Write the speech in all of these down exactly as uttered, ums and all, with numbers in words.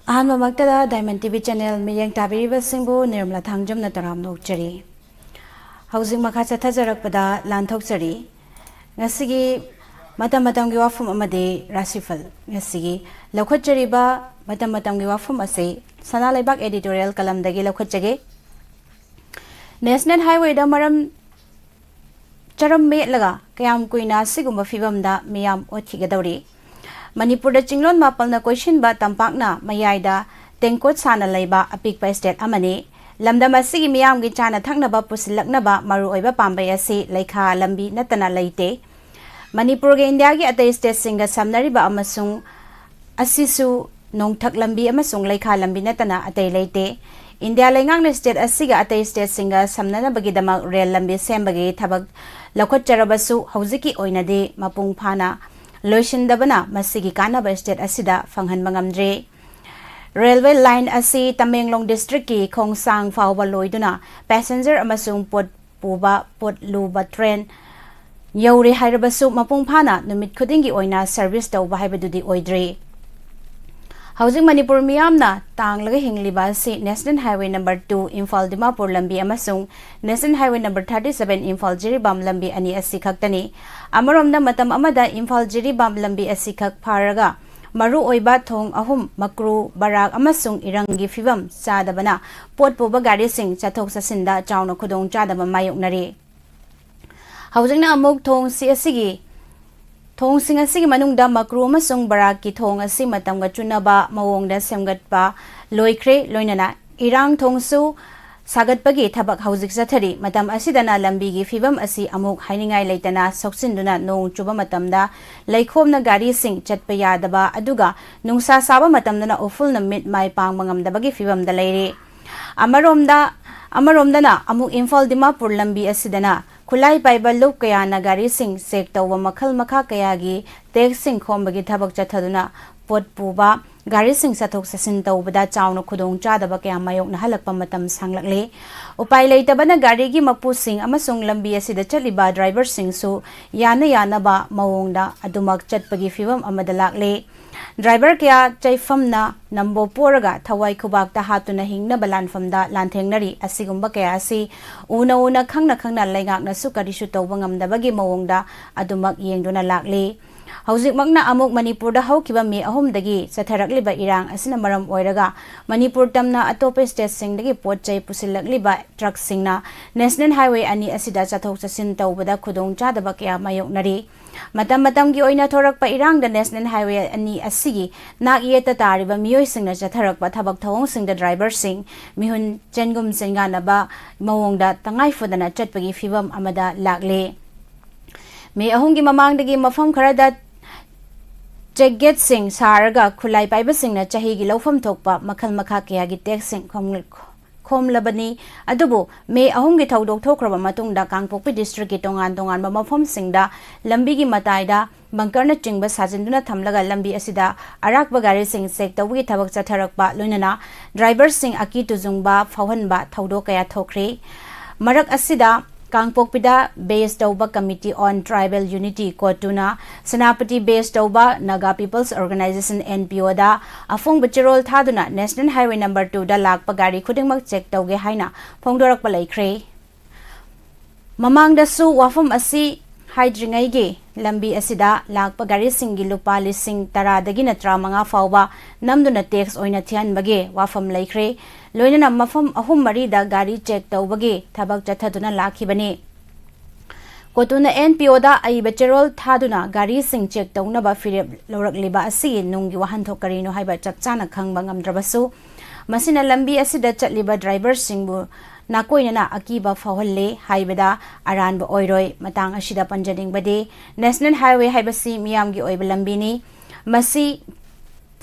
ꯑꯍꯥꯟꯕꯃꯛꯇꯗ Diamond T V channel ꯃꯤꯠꯌꯦꯡ ꯇꯥꯕꯤꯔꯤꯕꯁꯤꯡꯕꯨ ꯅꯤꯔꯃꯂꯥ ꯊꯥꯡꯖꯝꯅ ꯇꯔꯥꯝꯅ ꯑꯣꯛꯆꯔꯤ꯫ ꯍꯧꯖꯤꯛ ꯃꯈꯥ ꯆꯠꯊꯖꯔꯛꯄꯗ ꯂꯥꯟꯊꯣꯛꯆꯔꯤ꯫ ꯉꯁꯤꯒꯤ ꯃꯇꯝ ꯃꯇꯝꯒꯤ ꯋꯥꯐꯝ ꯑꯃꯗꯤ ꯔꯥꯁꯤꯐꯜ꯫ ꯉꯁꯤꯒꯤ ꯂꯧꯈꯠꯆꯔꯤꯕ ꯃꯇꯝ ꯃꯇꯝꯒꯤ ꯋꯥꯐꯝ ꯑꯁꯤ ꯁꯅꯥ ꯂꯩꯕꯥꯛ editorial ꯀꯂꯝꯗꯒꯤ ꯂꯧꯈꯠꯆꯒꯦ꯫ National Highwayꯗ ꯃꯔꯝ ꯆꯔꯝ ꯃꯦꯠꯂꯒ ꯀꯌꯥꯝ ꯀꯨꯏꯅ ꯑꯁꯤꯒꯨꯝꯕ ꯐꯤꯕꯝꯗ ꯃꯤꯌꯥꯝ ꯑꯣꯠꯈꯤꯒꯗꯧꯔꯤ? ꯃꯅꯤꯄꯨꯔꯗ ꯆꯤꯡꯂꯣꯟ ꯃꯥꯄꯜꯅ ꯀꯣꯏꯁꯤꯟꯕ ꯇꯝꯄꯥꯛꯅ ꯃꯌꯥꯏꯗ ꯇꯦꯡꯀꯣꯠ ꯁꯥꯅ ꯂꯩꯕ ꯑꯄꯤꯛꯄ state ꯑꯃꯅꯤ꯫ ꯂꯝꯗꯝ ꯑꯁꯤꯒꯤ ꯃꯤꯌꯥꯝꯒꯤ ꯆꯥꯅ ꯊꯛꯅꯕ ꯄꯨꯁꯤꯜꯂꯛꯅꯕ ꯃꯔꯨꯑꯣꯏꯕ ꯄꯥꯝꯕꯩ ꯑꯁꯤ ꯂꯩꯈꯥ ꯂꯝꯕꯤ ꯅꯠꯇꯅ ꯂꯩꯇꯦ꯫ ꯃꯅꯤꯄꯨꯔꯒ ꯏꯟꯗꯤꯌꯥꯒꯤ ꯑꯇꯩ stateꯁꯤꯡꯒ ꯁꯝꯅꯔꯤꯕ ꯑꯃꯁꯨꯡ ꯑꯁꯤꯁꯨ ꯅꯣꯡꯊꯛ ꯂꯝꯕꯤ ꯑꯃꯁꯨꯡ ꯂꯩꯈꯥ ꯂꯝꯕꯤ ꯅꯠꯇꯅ ꯑꯇꯩ ꯂꯩꯇꯦ꯫ ꯏꯟꯗꯤꯌꯥ ꯂꯩꯉꯥꯛꯅ state ꯑꯁꯤꯒ ꯑꯇꯩ stateꯁꯤꯡꯒ ꯁꯝꯅꯅꯕꯒꯤꯗꯃꯛ rail ꯂꯝꯕꯤ ꯁꯦꯝꯕꯒꯤ ꯊꯕꯛ ꯂꯧꯈꯠꯆꯔꯕꯁꯨ ꯍꯧꯖꯤꯛꯀꯤ ꯑꯣꯏꯅꯗꯤ ꯃꯄꯨꯡ ꯐꯥꯅ ꯂꯣꯏꯁꯤꯟꯗꯕꯅ ꯃꯁꯤꯒꯤ ꯀꯥꯟꯅꯕ state ꯑꯁꯤꯗ ꯐꯪꯍꯟꯕ ꯉꯝꯗ꯭ꯔꯤ꯫ Railway line ꯑꯁꯤ ꯇꯃꯦꯡꯂꯣꯡ districtꯀꯤ ꯈꯣꯡꯁꯥꯡ ꯐꯥꯎꯕ ꯂꯣꯏꯗꯨꯅ passenger ꯑꯃꯁꯨꯡ ꯄꯣꯠ ꯄꯨꯕ ꯄꯣꯠ ꯂꯨꯕ train ꯌꯧꯔꯦ ꯍꯥꯏꯔꯕꯁꯨ ꯃꯄꯨꯡ ꯐꯥꯅ ꯅꯨꯃꯤꯠ ꯈꯨꯗꯤꯡꯒꯤ ꯑꯣꯏꯅ service ꯇꯧꯕ ꯍꯥꯏꯕꯗꯨꯗꯤ ꯑꯣꯏꯗ꯭ꯔꯤ꯫ ꯍꯧꯖꯤꯛ ꯃꯅꯤꯄꯨꯔ ꯃꯤꯌꯥꯝꯅ ꯇꯥꯡꯂꯒ ꯍꯤꯡꯂꯤꯕ ꯑꯁꯤ National Highway number two Imphal Dimapur ꯂꯝꯕꯤ ꯑꯃꯁꯨꯡ National Highway number thirty seven Imphal Jiribam ꯂꯝꯕꯤ ꯑꯅꯤ ꯑꯁꯤ ꯈꯛꯇꯅꯤ꯫ ꯑꯃꯔꯣꯝꯗ ꯃꯇꯝ ꯑꯃꯗ ꯏꯝꯐꯥꯜ ꯖꯤꯔꯤꯕꯥꯝ ꯂꯝꯕꯤ ꯑꯁꯤ ꯈꯛ ꯐꯥꯔꯒ ꯃꯔꯨꯑꯣꯏꯕ ꯊꯣꯡ ꯑꯍꯨꯝ ꯃꯀ꯭ꯔꯨ, ꯕꯔꯥꯛ ꯑꯃꯁꯨꯡ ꯏꯔꯪꯒꯤ ꯐꯤꯕꯝ ꯆꯥꯗꯕꯅ ꯄꯣꯠ ꯄꯨꯕ ꯒꯥꯔꯤꯁꯤꯡ ꯆꯠꯊꯣꯛ ꯆꯠꯁꯤꯟꯗ ꯆꯥꯎꯅ ꯈꯨꯗꯣꯡꯆꯥꯗꯕ ꯃꯥꯌꯣꯛꯅꯔꯤ꯫ ꯍꯧꯖꯤꯛꯅ ꯑꯃꯨꯛ ꯊꯣꯡꯁꯤ ꯑꯁꯤꯒꯤ ꯊꯣꯡꯁꯤꯡ ꯑꯁꯤꯒꯤ ꯃꯅꯨꯡꯗ ꯃꯀ꯭ꯔꯨ ꯑꯃꯁꯨꯡ ꯕꯔꯥꯛꯀꯤ ꯊꯣꯡ ꯑꯁꯤ ꯃꯇꯝꯒ ꯆꯨꯅꯕ ꯃꯑꯣꯡꯗ ꯁꯦꯝꯒꯠꯄ ꯂꯣꯏꯈ꯭ꯔꯦ, ꯂꯣꯏꯅꯅ ꯏꯔꯥꯡ ꯊꯣꯡꯁꯨ ꯁꯥꯒꯠꯄꯒꯤ ꯊꯕꯛ ꯍꯧꯖꯤꯛ ꯆꯠꯊꯔꯤ꯫ ꯃꯇꯝ ꯑꯁꯤꯗꯅ ꯂꯝꯕꯤꯒꯤ ꯐꯤꯕꯝ ꯑꯁꯤ ꯑꯃꯨꯛ ꯍꯥꯏꯅꯤꯡꯉꯥꯏ ꯂꯩꯇꯅ ꯁꯣꯛꯆꯤꯟꯗꯨꯅ ꯅꯣꯡ ꯆꯨꯕ ꯃꯇꯝꯗ ꯂꯩꯈꯣꯝꯅ ꯒꯥꯔꯤꯁꯤꯡ ꯆꯠꯄ ꯌꯥꯗꯕ, ꯑꯗꯨꯒ ꯅꯨꯡꯁꯥ ꯁꯥꯕ ꯃꯇꯝꯗꯅ ꯎꯐꯨꯜꯅ ꯃꯤꯠ ꯃꯥꯏ ꯄꯥꯡꯕ ꯉꯝꯗꯕꯒꯤ ꯐꯤꯕꯝꯗ ꯂꯩꯔꯤ꯫ ꯑꯃꯔꯣꯝꯗ, ꯑꯃꯔꯣꯝꯗꯅ ꯑꯃꯨꯛ ꯏꯝꯐꯥꯜ ꯗꯤꯃꯥꯄꯨꯔ ꯂꯝꯕꯤ ꯑꯁꯤꯗꯅ ꯈꯨꯠꯂꯥꯏ ꯄꯥꯏꯕ ꯂꯨꯞ ꯀꯌꯥꯅ ꯒꯥꯔꯤꯁꯤꯡ check ꯇꯧꯕ ꯃꯈꯜ ꯃꯈꯥ ꯀꯌꯥꯒꯤ taxꯁꯤꯡ ꯈꯣꯝꯕꯒꯤ ꯊꯕꯛ ꯆꯠꯊꯗꯨꯅ ꯄꯣꯠ ꯄꯨꯕ ꯒꯥꯔꯤꯁꯤꯡ ꯆꯠꯊꯣꯛ ꯆꯠꯁꯤꯟ ꯇꯧꯕꯗ ꯆꯥꯎꯅ ꯈꯨꯗꯣꯡ ꯆꯥꯗꯕ ꯀꯌꯥ ꯃꯥꯌꯣꯛꯅꯍꯜꯂꯛꯄ ꯃꯇꯝ ꯁꯥꯡꯂꯛꯂꯤ꯫ ꯎꯄꯥꯏ ꯂꯩꯇꯕꯅ ꯒꯥꯔꯤꯒꯤ ꯃꯄꯨꯁꯤꯡ ꯑꯃꯁꯨꯡ ꯂꯝꯕꯤ ꯑꯁꯤꯗ ꯆꯠꯂꯤꯕ driverꯁꯤꯡꯁꯨ ꯌꯥꯅ ꯌꯥꯅꯕ ꯃꯑꯣꯡꯗ ꯑꯗꯨꯃꯛ ꯆꯠꯄꯒꯤ ꯐꯤꯕꯝ ꯑꯃꯗ ꯂꯥꯛꯂꯤ꯫ ꯗ꯭ꯔꯥꯏꯚꯔ ꯀꯌꯥ ꯆꯩꯐꯝꯅ ꯅꯝꯕꯣ ꯄꯣꯔꯒ ꯊꯋꯥꯏ ꯈꯨꯕꯥꯛꯇ ꯍꯥꯠꯇꯨꯅ ꯍꯤꯡꯅꯕ ꯂꯥꯟꯐꯝꯗ ꯂꯥꯟꯊꯦꯡꯅꯔꯤ꯫ ꯑꯁꯤꯒꯨꯝꯕ ꯀꯌꯥ ꯑꯁꯤ ꯎꯅ ꯎꯅ ꯈꯪꯅ ꯈꯪꯅ ꯂꯩꯉꯥꯛꯅꯁꯨ ꯀꯔꯤꯁꯨ ꯇꯧꯕ ꯉꯝꯗꯕꯒꯤ ꯃꯑꯣꯡꯗ ꯑꯗꯨꯃꯛ ꯌꯦꯡꯗꯨꯅ ꯂꯥꯛꯂꯤ꯫ ꯍꯧꯖꯤꯛꯃꯛꯅ ꯑꯃꯨꯛ ꯃꯅꯤꯄꯨꯔꯗ ꯍꯧꯈꯤꯕ ꯃꯦ ꯑꯍꯨꯝꯗꯒꯤ ꯆꯠꯊꯔꯛꯂꯤꯕ ꯏꯔꯥꯡ ꯑꯁꯤꯅ ꯃꯔꯝ ꯑꯣꯏꯔꯒ ꯃꯅꯤꯄꯨꯔ ꯇꯝꯅ ꯑꯇꯣꯞꯄ ꯁ꯭ꯇꯦꯠꯁꯤꯡꯗꯒꯤ ꯄꯣꯠ ꯆꯩ ꯄꯨꯁꯤꯜꯂꯛꯂꯤꯕ ꯇ꯭ꯔꯛꯁꯤꯡꯅ ꯅꯦꯁꯅꯦꯜ ꯍꯥꯏꯋꯦ ꯑꯅꯤ ꯑꯁꯤꯗ ꯆꯠꯊꯣꯛ ꯆꯠꯁꯤꯟ ꯇꯧꯕꯗ ꯈꯨꯗꯣꯡꯆꯥꯗꯕ ꯀꯌꯥ ꯃꯥꯌꯣꯛꯅꯔꯤ꯫ ꯃꯇꯝ ꯃꯇꯝꯒꯤ ꯑꯣꯏꯅ ꯊꯣꯔꯛꯄ ꯏꯔꯥꯡꯗ ꯅꯦꯁꯅꯦꯜ ꯍꯥꯏꯋꯦ ꯑꯅꯤ ꯑꯁꯤꯒꯤ ꯅꯥꯛ ꯌꯦꯠꯇ ꯇꯥꯔꯤꯕ ꯃꯤꯑꯣꯏꯁꯤꯡꯅ ꯆꯠꯊꯔꯛꯄ ꯊꯕꯛ ꯊꯧꯑꯣꯡꯁꯤꯡꯗ ꯗ꯭ꯔꯥꯏꯚꯔꯁꯤꯡ ꯃꯤꯍꯨꯟ ꯆꯦꯟꯒꯨꯝ ꯆꯦꯟꯒꯥꯟꯅꯕ ꯃꯑꯣꯡꯗ ꯇꯉꯥꯏ ꯐꯗꯅ ꯆꯠꯄꯒꯤ ꯐꯤꯕꯝ ꯑꯃꯗ ꯂꯥꯛꯂꯦ꯫ ꯃꯦ ꯑꯍꯨꯝꯒꯤ ꯃꯃꯥꯡꯗꯒꯤ ꯃꯐꯝ ꯈꯔꯗ ꯆꯦꯛ ꯒꯦꯠꯁꯤꯡ ꯁꯥꯔꯒ ꯈꯨꯠꯂꯥꯏ ꯄꯥꯏꯕꯁꯤꯡꯅ ꯆꯍꯤꯒꯤ ꯂꯧꯐꯝ ꯊꯣꯛꯄ ꯃꯈꯜ ꯃꯈꯥ ꯀꯌꯥꯒꯤ ꯇꯦꯛꯁꯁꯤꯡ ꯈꯣꯝ-, ꯈꯣꯝꯂꯕꯅꯤ꯫ ꯑꯗꯨꯕꯨ ꯃꯦ ꯑꯍꯨꯝꯒꯤ ꯊꯧꯗꯣꯛ ꯊꯣꯛꯈ꯭ꯔꯕ ꯃꯇꯨꯡꯗ ꯀꯥꯡꯄꯣꯛꯄꯤ ꯗꯤꯁꯇ꯭ꯔꯤꯛꯀꯤ ꯇꯣꯉꯥꯟ ꯇꯣꯉꯥꯟꯕ ꯃꯐꯝꯁꯤꯡꯗ ꯂꯝꯕꯤꯒꯤ ꯃꯇꯥꯏꯗ ꯕꯪꯀꯔꯅꯆꯤꯡꯕ ꯁꯥꯖꯤꯟꯗꯨꯅ ꯊꯝꯂꯒ ꯂꯝꯕꯤ ꯑꯁꯤꯗ ꯑꯔꯥꯛꯄ ꯒꯥꯔꯤꯁꯤꯡ ꯆꯦꯛ ꯇꯧꯕꯒꯤ ꯊꯕꯛ ꯆꯠꯊꯔꯛꯄ, ꯂꯣꯏꯅꯅ ꯗ꯭ꯔꯥꯏꯚꯔꯁꯤꯡ ꯑꯀꯤ ꯇꯨꯖꯨꯡꯕ ꯐꯥꯎꯍꯟꯕ ꯊꯧꯗꯣꯛ ꯀꯌꯥ ꯊꯣꯛꯈ꯭ꯔꯤ꯫ ꯃꯔꯛ ꯑꯁꯤꯗ ꯀꯥꯡꯄꯣꯛꯄꯤꯗ ꯕꯦꯁ ꯇꯧꯕ Committee on Tribal Unity, ꯀꯣꯇꯨꯅ Senapati ꯕꯦꯁ ꯇꯧꯕ Naga People's Organisation, NPO ꯗ ꯑꯐꯣꯡꯕ ꯆꯦꯔꯣꯜ ꯊꯥꯗꯨꯅ ꯅꯦꯁꯅꯦꯜ ꯍꯥꯏꯋꯦ ꯅꯝꯕꯔ ꯇꯨꯗ ꯂꯥꯛꯄ ꯒꯥꯔꯤ ꯈꯨꯗꯤꯡꯃꯛ ꯆꯦꯛ ꯇꯧꯒꯦ ꯍꯥꯏꯅ ꯐꯣꯡꯗꯣꯔꯛꯄ ꯂꯩꯈ꯭ꯔꯦ꯫ ꯃꯃꯥꯡꯗꯁꯨ ꯋꯥꯐꯝ ꯑꯁꯤ ꯍꯥꯏꯗ꯭ꯔꯤꯉꯩꯒꯤ ꯂꯝꯕꯤ ꯑꯁꯤꯗ ꯂꯥꯛꯄ ꯒꯥꯔꯤꯁꯤꯡꯒꯤ ꯂꯨꯄꯥ ꯂꯤꯁꯤꯡ ꯇꯔꯥꯗꯒꯤꯅ ꯇꯔꯥꯃꯉꯥ ꯐꯥꯎꯕ ꯅꯝꯗꯨꯅ ꯇꯦꯛꯁ ꯑꯣꯏꯅ ꯊꯤꯍꯟꯕꯒꯤ ꯋꯥꯐꯝ ꯂꯩꯈ꯭ꯔꯦ꯫ ꯂꯣꯏꯅꯅ ꯃꯐꯝ ꯑꯍꯨꯝ ꯃꯔꯤꯗ ꯒꯥꯔꯤ ꯆꯦꯛ ꯇꯧꯕꯒꯤ ꯊꯕꯛ ꯆꯠꯊꯗꯨꯅ ꯂꯥꯛꯈꯤꯕꯅꯤ꯫ ꯀꯣꯇꯨꯅ NPO ꯗ ꯑꯏꯕ ꯆꯦꯔꯣꯜ ꯊꯥꯗꯨꯅ ꯒꯥꯔꯤꯁꯤꯡ ꯆꯦꯛ ꯇꯧꯅꯕ ꯐꯤꯔꯦꯞ ꯂꯧꯔꯛꯂꯤꯕ ꯑꯁꯤꯒꯤ ꯅꯨꯡꯒꯤ ꯋꯥꯍꯟꯊꯣꯛ ꯀꯔꯤꯅꯣ ꯍꯥꯏꯕ ꯆꯞ ꯆꯥꯅ ꯈꯪꯕ ꯉꯝꯗ꯭ꯔꯕꯁꯨ, ꯃꯁꯤꯅ ꯂꯝꯕꯤ ꯑꯁꯤꯗ ꯆꯠꯂꯤꯕ ꯗ꯭ꯔꯥꯏꯚꯔꯁꯤꯡꯕꯨ ꯅꯥꯀꯣꯏꯅꯅ ꯑꯀꯤꯕ ꯐꯥꯎꯍꯜꯂꯦ ꯍꯥꯏꯕꯗ ꯑꯔꯥꯟꯕ ꯑꯣꯏꯔꯣꯏ꯫ ꯃꯇꯥꯡ ꯑꯁꯤꯗ ꯄꯟꯖꯅꯤꯡꯕꯗꯤ, ꯅꯦꯁꯅꯦꯜ ꯍꯥꯏꯋꯦ ꯍꯥꯏꯕꯁꯤ ꯃꯤꯌꯥꯝꯒꯤ ꯑꯣꯏꯕ ꯂꯝꯕꯤꯅꯤ꯫ ꯃꯁꯤ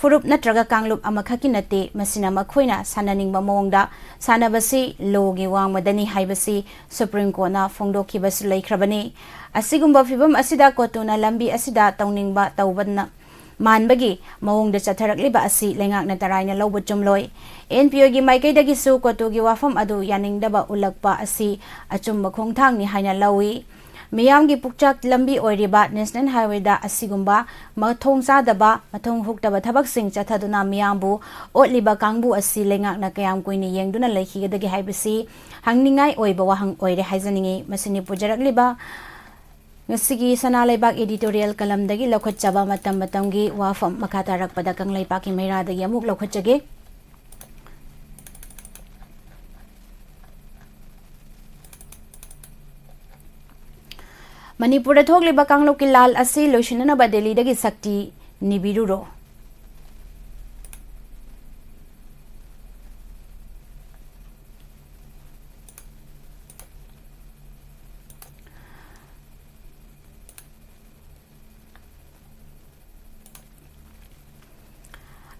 ꯐꯨꯔꯨꯞ ꯅꯠꯇ꯭ꯔꯒ ꯀꯥꯡꯂꯨꯞ ꯑꯃꯈꯛꯀꯤ ꯅꯠꯇꯦ, ꯃꯁꯤꯅ ꯃꯈꯣꯏꯅ ꯁꯥꯟꯅꯅꯤꯡꯕ ꯃꯑꯣꯡꯗ ꯁꯥꯟꯅꯕꯁꯤ ꯂꯣꯒꯤ ꯋꯥꯡꯃꯗꯅꯤ ꯍꯥꯏꯕꯁꯤ ꯁꯨꯄ꯭ꯔꯤꯝ ꯀꯣꯔꯠꯅ ꯐꯣꯡꯗꯣꯛꯈꯤꯕꯁꯨ ꯂꯩꯈ꯭ꯔꯕꯅꯤ꯫ ꯑꯁꯤꯒꯨꯝꯕ ꯐꯤꯕꯝ ꯑꯁꯤꯗ ꯀꯣꯇꯨꯅ ꯂꯝꯕꯤ ꯑꯁꯤꯗ ꯇꯧꯅꯤꯡꯕ ꯇꯧꯕꯅ ꯃꯥꯟꯕꯒꯤ ꯃꯑꯣꯡꯗ ꯆꯠꯊꯔꯛꯂꯤꯕ ꯑꯁꯤ ꯂꯩꯉꯥꯛꯅ ꯇꯔꯥꯏꯅ ꯂꯧꯕ ꯆꯨꯝꯂꯣꯏ꯫ NPO ꯒꯤ ꯃꯥꯏꯀꯩꯗꯒꯤꯁꯨ ꯀꯣꯇꯨꯒꯤ ꯋꯥꯐꯝ ꯑꯗꯨ ꯌꯥꯅꯤꯡꯗꯕ ꯎꯠꯂꯛꯄ ꯑꯁꯤ ꯑꯆꯨꯝꯕ ꯈꯣꯡꯊꯥꯡꯅꯤ ꯍꯥꯏꯅ ꯂꯧꯏ꯫ ꯃꯤꯌꯥꯝꯒꯤ ꯄꯨꯛꯆꯥꯛ ꯂꯝꯕꯤ ꯑꯣꯏꯔꯤꯕ ꯅꯦꯁꯅꯦꯜ ꯍꯥꯏꯋꯦꯗ ꯑꯁꯤꯒꯨꯝꯕ ꯃꯊꯣꯡ ꯆꯥꯗꯕ, ꯃꯊꯣꯡ ꯍꯨꯛꯇꯕ ꯊꯕꯛꯁꯤꯡ ꯆꯠꯊꯗꯨꯅ ꯃꯤꯌꯥꯝꯕꯨ ꯑꯣꯠꯂꯤꯕ ꯀꯥꯡꯕꯨ ꯑꯁꯤ ꯂꯩꯉꯥꯛꯅ ꯀꯌꯥꯝ ꯀꯨꯏꯅ ꯌꯦꯡꯗꯨꯅ ꯂꯩꯈꯤꯒꯗꯒꯦ ꯍꯥꯏꯕꯁꯤ ꯍꯪꯅꯤꯡꯉꯥꯏ ꯑꯣꯏꯕ ꯋꯥꯍꯪ ꯑꯣꯏꯔꯦ ꯍꯥꯏꯖꯅꯤꯡꯏ꯫ ꯃꯁꯤꯅꯤ ꯄꯨꯖꯔꯛꯂꯤꯕ ꯉꯁꯤꯒꯤ ꯁꯅꯥ ꯂꯩꯕꯥꯛ editorial ꯀꯂꯝꯗꯒꯤ ꯂꯧꯈꯠꯆꯕ ꯃꯇꯝ ꯃꯇꯝꯒꯤ ꯋꯥꯐꯝ꯫ ꯃꯈꯥ ꯇꯥꯔꯛꯄꯗ ꯀꯪꯂꯩꯄꯥꯛꯀꯤ ꯃꯩꯔꯥꯗꯒꯤ ꯑꯃꯨꯛ ꯂꯧꯈꯠꯆꯒꯦ꯫ ꯃꯅꯤꯄꯨꯔꯗ ꯊꯣꯛꯂꯤꯕ ꯀꯥꯡꯂꯨꯞꯀꯤ ꯂꯥꯜ ꯑꯁꯤ ꯂꯣꯏꯁꯤꯟꯅꯅꯕ ꯗꯦꯜꯂꯤꯗꯒꯤ ꯁꯛꯇꯤ ꯅꯤꯕꯤꯔꯨꯔꯣ꯫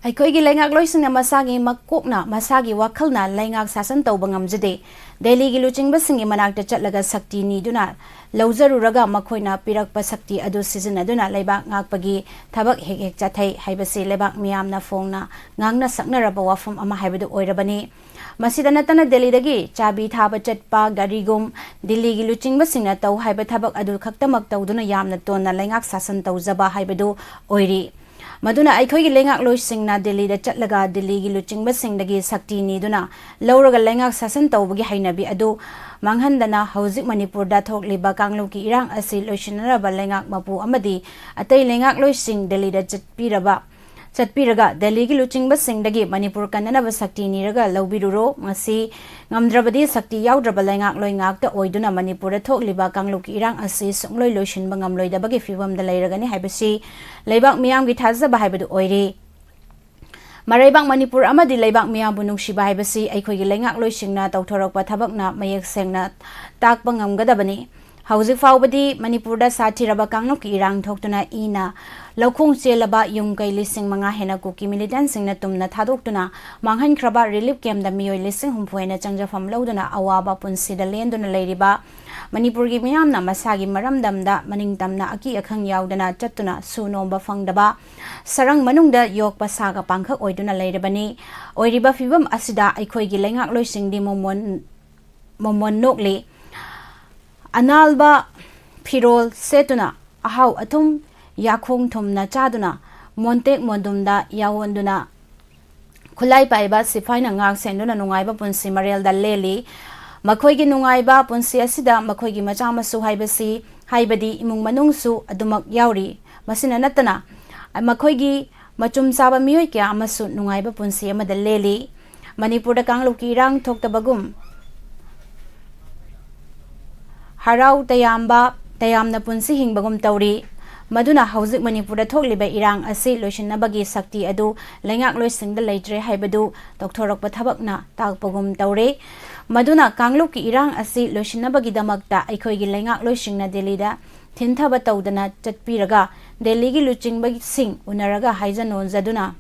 ꯑꯩꯈꯣꯏꯒꯤ ꯂꯩꯉꯥꯛꯂꯣꯏꯁꯤꯡꯅ ꯃꯁꯥꯒꯤ ꯃꯀꯣꯛꯅ, ꯃꯁꯥꯒꯤ ꯋꯥꯈꯜꯅ ꯂꯩꯉꯥꯛ ꯁꯥꯁꯟ ꯇꯧꯕ ꯉꯝꯖꯗꯦ꯫ ꯗꯦꯜꯂꯤꯒꯤ ꯂꯨꯆꯤꯡꯕꯁꯤꯡꯒꯤ ꯃꯅꯥꯛꯇ ꯆꯠꯂꯒ ꯁꯛꯇꯤ ꯅꯤꯗꯨꯅ ꯂꯧꯖꯔꯨꯔꯒ ꯃꯈꯣꯏꯅ ꯄꯤꯔꯛꯄ ꯁꯛꯇꯤ ꯑꯗꯨ ꯁꯤꯖꯤꯟꯅꯗꯨꯅ ꯂꯩꯕꯥꯛ ꯉꯥꯛꯄꯒꯤ ꯊꯕꯛ ꯍꯦꯛ ꯍꯦꯛ ꯆꯠꯊꯩ ꯍꯥꯏꯕꯁꯤ ꯂꯩꯕꯥꯛ ꯃꯤꯌꯥꯝꯅ ꯐꯣꯡꯅ ꯉꯥꯡꯅ ꯁꯛꯅꯔꯕ ꯋꯥꯐꯝ ꯑꯃ ꯍꯥꯏꯕꯗꯨ ꯑꯣꯏꯔꯕꯅꯤ꯫ ꯃꯁꯤꯗ ꯅꯠꯇꯅ ꯗꯦꯜꯂꯤꯗꯒꯤ ꯆꯥꯕꯤ ꯊꯥꯕ ꯆꯠꯄ ꯒꯥꯔꯤꯒꯨꯝ ꯗꯤꯜꯂꯤꯒꯤ ꯂꯨꯆꯤꯡꯕꯁꯤꯡꯅ ꯇꯧ ꯍꯥꯏꯕ ꯊꯕꯛ ꯑꯗꯨ ꯈꯛꯇꯃꯛ ꯇꯧꯗꯨꯅ ꯌꯥꯝꯅ ꯇꯣꯟꯅ ꯂꯩꯉꯥꯛ ꯁꯥꯁꯟ ꯇꯧꯖꯕ ꯍꯥꯏꯕꯗꯨ ꯑꯣꯏꯔꯤ꯫ ꯃꯗꯨꯅ ꯑꯩꯈꯣꯏꯒꯤ ꯂꯩꯉꯥꯛꯂꯣꯏꯁꯤꯡꯅ ꯗꯤꯜꯂꯤꯗ ꯆꯠꯂꯒ ꯗꯤꯜꯂꯤꯒꯤ ꯂꯨꯆꯤꯡꯕꯁꯤꯡꯗꯒꯤ ꯁꯛꯇꯤ ꯅꯤꯗꯨꯅ ꯂꯧꯔꯒ ꯂꯩꯉꯥꯛ ꯁꯥꯁꯟ ꯇꯧꯕꯒꯤ ꯍꯩꯅꯕꯤ ꯑꯗꯨ ꯃꯥꯡꯍꯟꯗꯅ ꯍꯧꯖꯤꯛ ꯃꯅꯤꯄꯨꯔꯗ ꯊꯣꯛꯂꯤꯕ ꯀꯥꯡꯂꯨꯞꯀꯤ ꯏꯔꯥꯡ ꯑꯁꯤ ꯂꯣꯏꯁꯤꯟꯅꯅꯕ ꯂꯩꯉꯥꯛ ꯃꯄꯨ ꯑꯃꯗꯤ ꯑꯇꯩ ꯂꯩꯉꯥꯛꯂꯣꯏꯁꯤꯡ ꯗꯤꯜꯂꯤꯗ ꯆꯠꯄꯤꯔꯕ ꯆꯠꯄꯤꯔꯒ ꯗꯦꯜꯂꯤꯒꯤ ꯂꯨꯆꯤꯡꯕꯁꯤꯡꯗꯒꯤ ꯃꯅꯤꯄꯨꯔ ꯀꯟꯅꯅꯕ ꯁꯛꯇꯤ ꯅꯤꯔꯒ ꯂꯧꯕꯤꯔꯨꯔꯣ꯫ ꯃꯁꯤ ꯉꯝꯗ꯭ꯔꯕꯗꯤ ꯁꯛꯇꯤ ꯌꯥꯎꯗ꯭ꯔꯕ ꯂꯩꯉꯥꯛꯂꯣꯏ ꯉꯥꯛꯇ ꯑꯣꯏꯗꯨꯅ ꯃꯅꯤꯄꯨꯔꯗ ꯊꯣꯛꯂꯤꯕ ꯀꯥꯡꯂꯨꯞꯀꯤ ꯏꯔꯥꯡ ꯑꯁꯤ ꯁꯨꯡꯂꯣꯏ ꯂꯣꯏꯁꯤꯟꯕ ꯉꯝꯂꯣꯏꯗꯕꯒꯤ ꯐꯤꯕꯝꯗ ꯂꯩꯔꯒꯅꯤ ꯍꯥꯏꯕꯁꯤ ꯂꯩꯕꯥꯛ ꯃꯤꯌꯥꯝꯒꯤ ꯊꯥꯖꯕ ꯍꯥꯏꯕꯗꯨ ꯑꯣꯏꯔꯤ꯫ ꯃꯔꯩꯕꯥꯛ ꯃꯅꯤꯄꯨꯔ ꯑꯃꯗꯤ ꯂꯩꯕꯥꯛ ꯃꯤꯌꯥꯝꯕꯨ ꯅꯨꯡꯁꯤꯕ ꯍꯥꯏꯕꯁꯤ ꯑꯩꯈꯣꯏꯒꯤ ꯂꯩꯉꯥꯛꯂꯣꯏꯁꯤꯡꯅ ꯇꯧꯊꯣꯔꯛꯄ ꯊꯕꯛꯅ ꯃꯌꯦꯛ ꯁꯦꯡꯅ ꯇꯥꯛꯄ ꯉꯝꯒꯗꯕꯅꯤ꯫ ꯍꯧꯖꯤꯛ ꯐꯥꯎꯕꯗꯤ ꯃꯅꯤꯄꯨꯔꯗ ꯁꯥꯊꯤꯔꯕ ꯀꯥꯡꯂꯨꯞꯀꯤ ꯏꯔꯥꯡ ꯊꯣꯛꯇꯨꯅ ꯏꯅ ꯂꯧꯈꯣꯡ ꯆꯦꯜꯂꯕ ꯌꯨꯝ ꯀꯩ ꯂꯤꯁꯤꯡ ꯃꯉꯥ ꯍꯦꯟꯅ ꯀꯨꯀꯤ militantꯁꯤꯡꯅ ꯇꯨꯝꯅ ꯊꯥꯗꯣꯛꯇꯨꯅ ꯃꯥꯡꯍꯟꯈ꯭ꯔꯕ relief campꯇ ꯃꯤꯑꯣꯏ ꯂꯤꯁꯤꯡ ꯍꯨꯝꯐꯨ ꯍꯦꯟꯅ ꯆꯪꯖꯐꯝ ꯂꯧꯗꯨꯅ ꯑꯋꯥꯕ ꯄꯨꯟꯁꯤꯗ ꯂꯦꯟꯗꯨꯅ ꯂꯩꯔꯤꯕ ꯃꯅꯤꯄꯨꯔꯒꯤ ꯃꯤꯌꯥꯝꯅ ꯃꯁꯥꯒꯤ ꯃꯔꯝꯗꯝꯗ ꯃꯅꯤꯡ ꯇꯝꯅ ꯑꯀꯤ ꯑꯈꯪ ꯌꯥꯎꯗꯅ ꯆꯠꯇꯨꯅ ꯁꯨ ꯅꯣꯝꯕ ꯐꯪꯗꯕ ꯁꯔꯪ ꯃꯅꯨꯡꯗ ꯌꯣꯛꯄ ꯁꯥꯒ ꯄꯥꯡꯈꯛ ꯑꯣꯏꯗꯨꯅ ꯂꯩꯔꯕꯅꯤ꯫ ꯑꯣꯏꯔꯤꯕ ꯐꯤꯕꯝ ꯑꯁꯤꯗ ꯑꯩꯈꯣꯏꯒꯤ ꯂꯩꯉꯥꯛꯂꯣꯏꯁꯤꯡꯗꯤ ꯃꯣꯃꯣꯟ, ꯃꯣꯃꯣꯟ ꯅꯣꯛꯂꯤ꯫ ꯑꯅꯥꯜꯕ ꯐꯤꯔꯣꯜ ꯁꯦꯠꯇꯨꯅ, ꯑꯍꯥꯎ ꯑꯊꯨꯝ ꯌꯥꯈꯣꯡ ꯊꯨꯝꯅ ꯆꯥꯗꯨꯅ, ꯃꯣꯟꯇꯦꯛ ꯃꯣꯟꯗꯨꯝꯗ ꯌꯥꯑꯣꯟꯗꯨꯅ, ꯈꯨꯠꯂꯥꯏ ꯄꯥꯏꯕ ꯁꯤꯐꯥꯏꯅ ꯉꯥꯛ ꯁꯦꯟꯗꯨꯅ ꯅꯨꯡꯉꯥꯏꯕ ꯄꯨꯟꯁꯤ ꯃꯔꯦꯜꯗ ꯂꯦꯜꯂꯤ꯫ ꯃꯈꯣꯏꯒꯤ ꯅꯨꯡꯉꯥꯏꯕ ꯄꯨꯟꯁꯤ ꯑꯁꯤꯗ ꯃꯈꯣꯏꯒꯤ ꯃꯆꯥ ꯃꯁꯨ ꯍꯥꯏꯕꯁꯤ, ꯍꯥꯏꯕꯗꯤ ꯏꯃꯨꯡ ꯃꯅꯨꯡꯁꯨ ꯑꯗꯨꯃꯛ ꯌꯥꯎꯔꯤ꯫ ꯃꯁꯤꯅ ꯅꯠꯇꯅ ꯃꯈꯣꯏꯒꯤ ꯃꯆꯨꯝ ꯆꯥꯕ ꯃꯤꯑꯣꯏ ꯀꯌꯥ ꯑꯃꯁꯨ ꯅꯨꯡꯉꯥꯏꯕ ꯄꯨꯟꯁꯤ ꯑꯃꯗ ꯂꯦꯜꯂꯤ꯫ ꯃꯅꯤꯄꯨꯔꯗ ꯀꯥꯡꯂꯨꯞꯀꯤ ꯏꯔꯥꯡ ꯊꯣꯛꯇꯕꯒꯨꯝ ꯍꯔꯥꯎ ꯇꯌꯥꯝꯕ, ꯇꯌꯥꯝꯅ ꯄꯨꯟꯁꯤ ꯍꯤꯡꯕꯒꯨꯝ ꯇꯧꯔꯤ꯫ ꯃꯗꯨꯅ ꯍꯧꯖꯤꯛ ꯃꯅꯤꯄꯨꯔꯗ ꯊꯣꯛꯂꯤꯕ ꯏꯔꯥꯡ ꯑꯁꯤ ꯂꯣꯏꯁꯤꯟꯅꯕꯒꯤ ꯁꯛꯇꯤ ꯑꯗꯨ ꯂꯩꯉꯥꯛꯂꯣꯏꯁꯤꯡꯗ ꯂꯩꯇ꯭ꯔꯦ ꯍꯥꯏꯕꯗꯨ ꯇꯧꯊꯣꯔꯛꯄ ꯊꯕꯛꯅ ꯇꯥꯛꯄꯒꯨꯝ ꯇꯧꯔꯦ꯫ ꯃꯗꯨꯅ ꯀꯥꯡꯂꯨꯞꯀꯤ ꯏꯔꯥꯡ ꯑꯁꯤ ꯂꯣꯏꯁꯤꯟꯅꯕꯒꯤꯗꯃꯛꯇ ꯑꯩꯈꯣꯏꯒꯤ ꯂꯩꯉꯥꯛꯂꯣꯏꯁꯤꯡꯅ ꯗꯦꯜꯂꯤꯗ ꯊꯤꯟꯊꯕ ꯇꯧꯗꯅ ꯆꯠꯄꯤꯔꯒ ꯗꯦꯜꯂꯤꯒꯤ ꯂꯨꯆꯤꯡꯕꯁꯤꯡ ꯎꯅꯔꯒ ꯍꯥꯏꯖ ꯅꯣꯟꯖꯗꯨꯅ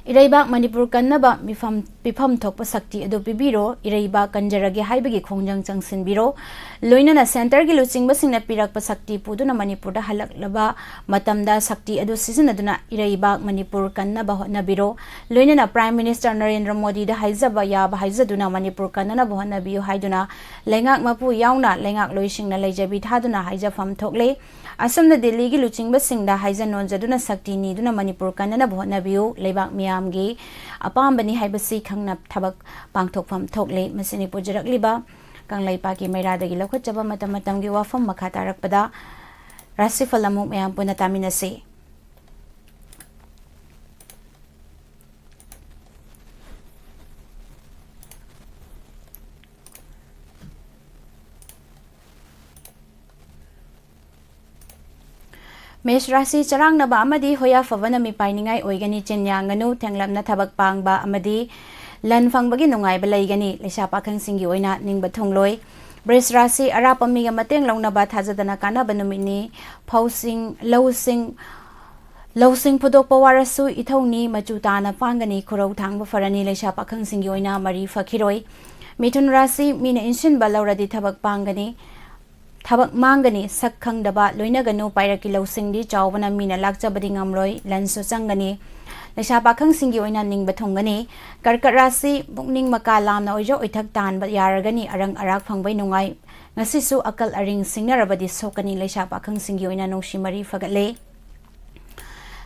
ꯏꯔꯩꯕꯥꯛ ꯃꯅꯤꯄꯨꯔ ꯀꯟꯅꯕ ꯃꯤꯐꯝ, ꯄꯤꯐꯝ ꯊꯣꯛꯄ ꯁꯛꯇꯤ ꯑꯗꯨ ꯄꯤꯕꯤꯔꯣ, ꯏꯔꯩꯕꯥꯛ ꯀꯟꯖꯔꯒꯦ ꯍꯥꯏꯕꯒꯤ ꯈꯣꯡꯖꯪ ꯆꯪꯁꯤꯟꯕꯤꯔꯣ꯫ ꯂꯣꯏꯅꯅ ꯁꯦꯟꯇꯔꯒꯤ ꯂꯨꯆꯤꯡꯕꯁꯤꯡꯅ ꯄꯤꯔꯛꯄ ꯁꯛꯇꯤ ꯄꯨꯗꯨꯅ ꯃꯅꯤꯄꯨꯔꯗ ꯍꯜꯂꯛꯂꯕ ꯃꯇꯝꯗ ꯁꯛꯇꯤ ꯑꯗꯨ ꯁꯤꯖꯤꯟꯅꯗꯨꯅ ꯏꯔꯩꯕꯥꯛ ꯃꯅꯤꯄꯨꯔ ꯀꯟꯅꯕ ꯍꯣꯠꯅꯕꯤꯔꯣ꯫ ꯂꯣꯏꯅꯅ ꯄ꯭ꯔꯥꯏꯝ ꯃꯤꯅꯤꯁꯇꯔ ꯅꯔꯦꯟꯗ꯭ꯔ ꯃꯣꯗꯤꯗ ꯍꯥꯏꯖꯕ ꯌꯥꯕ ꯍꯥꯏꯖꯗꯨꯅ ꯃꯅꯤꯄꯨꯔ ꯀꯟꯅꯅꯕ ꯍꯣꯠꯅꯕꯤꯌꯨ ꯍꯥꯏꯗꯨꯅ ꯂꯩꯉꯥꯛ ꯃꯄꯨ ꯌꯥꯎꯅ ꯂꯩꯉꯥꯛꯂꯣꯏꯁꯤꯡꯅ ꯂꯩꯖꯕꯤ ꯊꯥꯗꯨꯅ ꯍꯥꯏꯖꯐꯝ ꯊꯣꯛꯂꯦ꯫ ꯑꯁꯨꯝꯅ ꯗꯤꯜꯂꯤꯒꯤ ꯂꯨꯆꯤꯡꯕꯁꯤꯡꯗ ꯍꯥꯏꯖ ꯅꯣꯟꯖꯗꯨꯅ ꯁꯛꯇꯤ ꯅꯤꯗꯨꯅ ꯃꯅꯤꯄꯨꯔ ꯀꯟꯅꯅꯕ ꯍꯣꯠꯅꯕꯤꯌꯨ꯫ ꯂꯩꯕꯥꯛ ꯃꯤꯌꯥꯝꯒꯤ ꯑꯄꯥꯝꯕꯅꯤ ꯍꯥꯏꯕꯁꯤ ꯈꯪꯅ ꯊꯕꯛ ꯄꯥꯡꯊꯣꯛꯐꯝ ꯊꯣꯛꯂꯦ꯫ ꯃꯁꯤꯅꯤ ꯄꯨꯖꯔꯛꯂꯤꯕ ꯀꯪꯂꯩꯄꯥꯛꯀꯤ ꯃꯩꯔꯥꯗꯒꯤ ꯂꯧꯈꯠꯆꯕ ꯃꯇꯝ ꯃꯇꯝꯒꯤ ꯋꯥꯐꯝ꯫ ꯃꯈꯥ ꯇꯥꯔꯛꯄꯗ ꯔꯥꯁꯤꯐꯜ ꯑꯃꯨꯛ ꯃꯌꯥꯝ ꯄꯨꯟꯅ ꯇꯥꯃꯤꯟꯅꯁꯤ꯫ ꯃꯦꯁ ꯔꯥꯁꯤ ꯆꯔꯥꯡꯅꯕ ꯑꯃꯗꯤ ꯍꯣꯌꯥ ꯐꯕꯅ ꯃꯤꯄꯥꯏꯅꯤꯡꯉꯥꯏ ꯑꯣꯏꯒꯅꯤ꯫ ꯆꯤꯟ ꯌꯥꯡꯒꯅꯨ, ꯊꯦꯡꯂꯞꯅ ꯊꯕꯛ ꯄꯥꯡꯕ ꯑꯃꯗꯤ ꯂꯟ ꯐꯪꯕꯒꯤ ꯅꯨꯡꯉꯥꯏꯕ ꯂꯩꯒꯅꯤ꯫ ꯂꯩꯁꯥ ꯄꯥꯈꯪꯁꯤꯡꯒꯤ ꯑꯣꯏꯅ ꯅꯤꯡꯕ ꯊꯨꯡꯂꯣꯏ꯫ ꯕ꯭ꯔꯤꯖ ꯔꯥꯁꯤ ꯑꯔꯥꯞꯄ ꯃꯤꯒ ꯃꯇꯦꯡ ꯂꯧꯅꯕ ꯊꯥꯖꯗꯅ ꯀꯥꯟꯅꯕ ꯅꯨꯃꯤꯠꯅꯤ꯫ ꯐꯧꯁꯤꯡ, ꯂꯧꯁꯤꯡ, ꯂꯧꯁꯤꯡ ꯐꯨꯗꯣꯛꯄ ꯋꯥꯔꯁꯨ ꯏꯊꯧꯅꯤ ꯃꯆꯨ ꯇꯥꯅ ꯄꯥꯡꯒꯅꯤ꯫ ꯈꯨꯔꯧ ꯊꯥꯡꯕ ꯐꯔꯅꯤ꯫ ꯂꯩꯁꯥ ꯄꯥꯈꯪꯁꯤꯡꯒꯤ ꯑꯣꯏꯅ ꯃꯔꯤ ꯐꯈꯤꯔꯣꯏ꯫ ꯃꯤꯊꯨꯟ ꯔꯥꯁꯤ ꯃꯤꯅ ꯏꯟꯁꯤꯟꯕ ꯂꯧꯔꯗꯤ ꯊꯕꯛ ꯄꯥꯡꯒꯅꯤ꯫ ꯊꯕꯛ ꯃꯥꯡꯒꯅꯤ꯫ ꯁꯛ ꯈꯪꯗꯕ ꯂꯣꯏꯅꯒꯅꯨ꯫ ꯄꯥꯏꯔꯛꯀꯤ ꯂꯧꯁꯤꯡꯗꯤ ꯆꯥꯎꯕꯅ ꯃꯤꯅ ꯂꯥꯛꯆꯕꯗꯤ ꯉꯝꯂꯣꯏ꯫ ꯂꯟꯁꯨ ꯆꯪꯒꯅꯤ꯫ ꯂꯩꯁꯥ ꯄꯥꯈꯪꯁꯤꯡꯒꯤ ꯑꯣꯏꯅ ꯅꯤꯡꯕ ꯊꯨꯡꯒꯅꯤ꯫ ꯀꯔꯀꯠ ꯔꯥꯁꯤ ꯄꯨꯛꯅꯤꯡ ꯃꯀꯥ ꯂꯥꯝꯅ ꯑꯣꯏꯖ ꯑꯣꯏꯊꯛ ꯇꯥꯟꯕ ꯌꯥꯔꯒꯅꯤ꯫ ꯑꯔꯪ ꯑꯔꯥꯛ ꯐꯪꯕꯩ ꯅꯨꯡꯉꯥꯏ꯫ ꯉꯁꯤꯁꯨ ꯑꯀꯜ ꯑꯔꯤꯡ ꯁꯤꯡꯅꯔꯕꯗꯤ ꯁꯣꯛꯀꯅꯤ꯫ ꯂꯩꯁꯥ ꯄꯥꯈꯪꯁꯤꯡꯒꯤ ꯑꯣꯏꯅ ꯅꯨꯡꯁꯤ ꯃꯔꯤ ꯐꯒꯠꯂꯦ꯫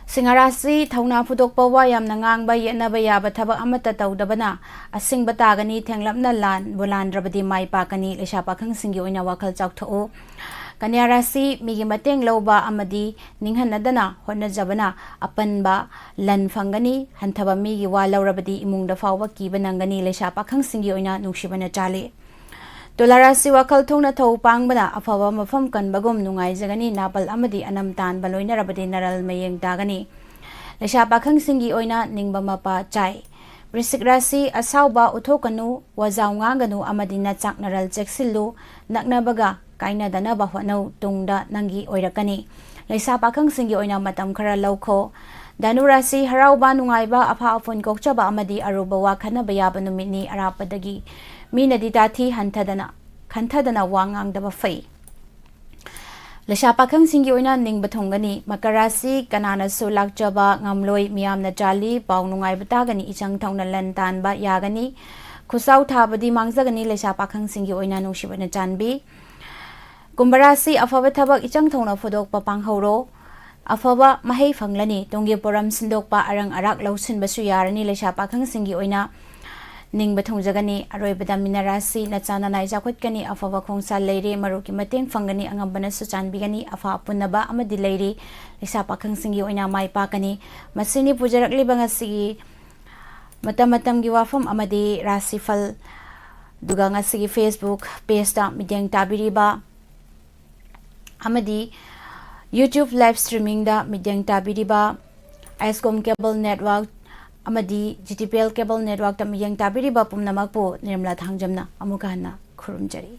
ꯁꯤꯡꯍ ꯔꯥꯁꯤ, ꯊꯧꯅꯥ ꯐꯨꯗꯣꯛꯄ, ꯋꯥ ꯌꯥꯝꯅ ꯉꯥꯡꯕ, ꯌꯦꯠꯅꯕ ꯌꯥꯕ ꯊꯕꯛ ꯑꯃꯠꯇ ꯇꯧꯗꯕꯅ ꯑꯁꯤꯡꯕ ꯇꯥꯒꯅꯤ꯫ ꯊꯦꯡꯂꯞꯅ ꯂꯥꯟꯕꯨ ꯂꯥꯟꯗ꯭ꯔꯕꯗꯤ ꯃꯥꯏ ꯄꯥꯛꯀꯅꯤ꯫ ꯂꯩꯁꯥ ꯄꯥꯈꯪꯁꯤꯡꯒꯤ ꯑꯣꯏꯅ ꯋꯥꯈꯜ ꯆꯥꯎꯊꯣꯛꯎ꯫ ꯀꯟꯌꯥ ꯔꯥꯁꯤ, ꯃꯤꯒꯤ ꯃꯇꯦꯡ ꯂꯧꯕ ꯑꯃꯗꯤ ꯅꯤꯡꯍꯟꯅꯗꯅ ꯍꯣꯠꯅꯖꯕꯅ ꯑꯄꯟꯕ ꯂꯟ ꯐꯪꯒꯅꯤ꯫ ꯍꯟꯊꯕ ꯃꯤꯒꯤ ꯋꯥ ꯂꯧꯔꯕꯗꯤ ꯏꯃꯨꯡꯗ ꯐꯥꯎꯕ ꯀꯤꯕ ꯅꯪꯒꯅꯤ꯫ ꯂꯩꯁꯥ ꯄꯥꯈꯪꯁꯤꯡꯒꯤ ꯑꯣꯏꯅ ꯅꯨꯡꯁꯤꯕꯅ ꯆꯥꯜꯂꯤ꯫ ꯇꯨꯂꯥ ꯔꯥꯁꯤ, ꯋꯥꯈꯜ ꯊꯣꯛꯅ ꯊꯧ ꯄꯥꯡꯕꯅ ꯑꯐꯕ ꯃꯐꯝ ꯀꯟꯕꯒꯨꯝ ꯅꯨꯡꯉꯥꯏꯖꯒꯅꯤ꯫ ꯅꯥꯄꯜ ꯑꯃꯗꯤ ꯑꯅꯝ ꯇꯥꯟꯕ ꯂꯣꯏꯅꯔꯕꯗꯤ ꯅꯔꯜ ꯃꯌꯦꯡ ꯇꯥꯒꯅꯤ꯫ ꯂꯩꯁꯥ ꯄꯥꯈꯪꯁꯤꯡꯒꯤ ꯑꯣꯏꯅ ꯅꯤꯡꯕ ꯃꯄꯥ ꯆꯥꯏ꯫ ꯕ꯭ꯔꯤꯁꯤꯛ ꯔꯥꯁꯤ, ꯑꯁꯥꯎꯕ ꯎꯠꯊꯣꯛꯀꯅꯨ, ꯋꯥꯖꯥꯎ ꯉꯥꯡꯒꯅꯨ ꯑꯃꯗꯤ ꯅꯆꯥꯛ ꯅꯔꯜ ꯆꯦꯛꯁꯤꯜꯂꯨ꯫ ꯅꯛꯅꯕꯒ ꯀꯥꯏꯅꯗꯅꯕ ꯍꯣꯠꯅꯧ, ꯇꯨꯡꯗ ꯅꯪꯒꯤ ꯑꯣꯏꯔꯛꯀꯅꯤ꯫ ꯂꯩꯁꯥ ꯄꯥꯈꯪꯁꯤꯡꯒꯤ ꯑꯣꯏꯅ ꯃꯇꯝ ꯈꯔ ꯂꯧꯈꯣ꯫ ꯙꯅꯨ ꯔꯥꯁꯤ, ꯍꯔꯥꯎꯕ, ꯅꯨꯡꯉꯥꯏꯕ, ꯑꯐꯥ ꯑꯐꯨꯟ ꯀꯣꯛꯆꯕ ꯑꯃꯗꯤ ꯑꯔꯨꯕ ꯋꯥ ꯈꯟꯅꯕ ꯌꯥꯕ ꯅꯨꯃꯤꯠꯅꯤ꯫ ꯑꯔꯥꯞꯄꯗꯒꯤ ꯃꯤꯅꯗꯤ ꯇꯥꯊꯤ ꯍꯟꯊꯗꯅ, ꯈꯟꯊꯗꯅ ꯋꯥ ꯉꯥꯡꯗꯕ ꯐꯩ꯫ ꯂꯩꯁꯥ ꯄꯥꯈꯪꯁꯤꯡꯒꯤ ꯑꯣꯏꯅ ꯅꯤꯡꯕ ꯊꯨꯡꯒꯅꯤ꯫ ꯃꯀꯔ ꯔꯥꯁꯤ, ꯀꯅꯥꯅꯁꯨ ꯂꯥꯛꯆꯕ ꯉꯝꯂꯣꯏ, ꯃꯤꯌꯥꯝꯅ ꯆꯥꯜꯂꯤ, ꯄꯥꯎ ꯅꯨꯡꯉꯥꯏꯕ ꯇꯥꯒꯅꯤ, ꯏꯆꯪ ꯊꯧꯅ ꯂꯟ ꯇꯥꯟꯕ ꯌꯥꯒꯅꯤ꯫ ꯈꯨꯠꯁꯥꯎ ꯊꯥꯕꯗꯤ ꯃꯥꯡꯖꯒꯅꯤ꯫ ꯂꯩꯁꯥ ꯄꯥꯈꯪꯁꯤꯡꯒꯤ ꯑꯣꯏꯅ ꯅꯨꯡꯁꯤꯕꯅ ꯆꯥꯟꯕꯤ꯫ ꯀꯨꯝꯚ ꯔꯥꯁꯤ, ꯑꯐꯕ ꯊꯕꯛ ꯏꯆꯪ ꯊꯧꯅ ꯐꯨꯗꯣꯛꯄ ꯄꯥꯡꯍꯧꯔꯣ꯫ ꯑꯐꯕ ꯃꯍꯩ ꯐꯪꯂꯅꯤ꯫ ꯇꯨꯡꯒꯤ ꯄꯣꯔꯝ ꯁꯤꯟꯗꯣꯛꯄ, ꯑꯔꯪ ꯑꯔꯥꯛ ꯂꯧꯁꯤꯟꯕꯁꯨ ꯌꯥꯔꯅꯤ꯫ ꯂꯩꯁꯥ ꯄꯥꯈꯪꯁꯤꯡꯒꯤ ꯑꯣꯏꯅ ꯅꯤꯡꯕ ꯊꯨꯡꯖꯒꯅꯤ꯫ ꯑꯔꯣꯏꯕꯗ ꯃꯤꯅ ꯔꯥꯁꯤ, ꯅꯆꯥ ꯅꯅꯥꯏ ꯆꯥꯎꯈꯠꯀꯅꯤ꯫ ꯑꯐꯕ ꯈꯣꯡꯁꯥ ꯂꯩꯔꯦ꯫ ꯃꯔꯨꯞꯀꯤ ꯃꯇꯦꯡ ꯐꯪꯒꯅꯤ꯫ ꯑꯉꯝꯕꯅꯁꯨ ꯆꯥꯟꯕꯤꯒꯅꯤ꯫ ꯑꯐ ꯑꯄꯨꯟꯅꯕ ꯑꯃꯗꯤ ꯂꯩꯔꯤ꯫ ꯂꯩꯁꯥ ꯄꯥꯈꯪꯁꯤꯡꯒꯤ ꯑꯣꯏꯅ ꯃꯥꯏ ꯄꯥꯛꯀꯅꯤ꯫ ꯃꯁꯤꯅꯤ ꯄꯨꯖꯔꯛꯂꯤꯕ ꯉꯁꯤꯒꯤ ꯃꯇꯝ ꯃꯇꯝꯒꯤ ꯋꯥꯐꯝ ꯑꯃꯗꯤ ꯔꯥꯁꯤꯐꯜ꯫ ꯑꯗꯨꯒ ꯉꯁꯤꯒꯤ Facebook pageꯇ ꯃꯤꯠꯌꯦꯡ ꯇꯥꯕꯤꯔꯤꯕ ꯑꯃꯗꯤ YouTube live streamingꯗ ꯃꯤꯠꯌꯦꯡ ꯇꯥꯕꯤꯔꯤꯕ, ꯑꯦꯁꯀꯣꯝ cable network ꯑꯃꯗꯤ GTPL cable networkꯇ ꯃꯤꯠꯌꯦꯡ ꯇꯥꯕꯤꯔꯤꯕ ꯄꯨꯝꯅꯃꯛꯄꯨ ꯅꯤꯔꯃꯂꯥ ꯊꯥꯡꯖꯝꯅ ꯑꯃꯨꯛꯀ ꯍꯟꯅ ꯈꯨꯔꯨꯝꯖꯔꯤ꯫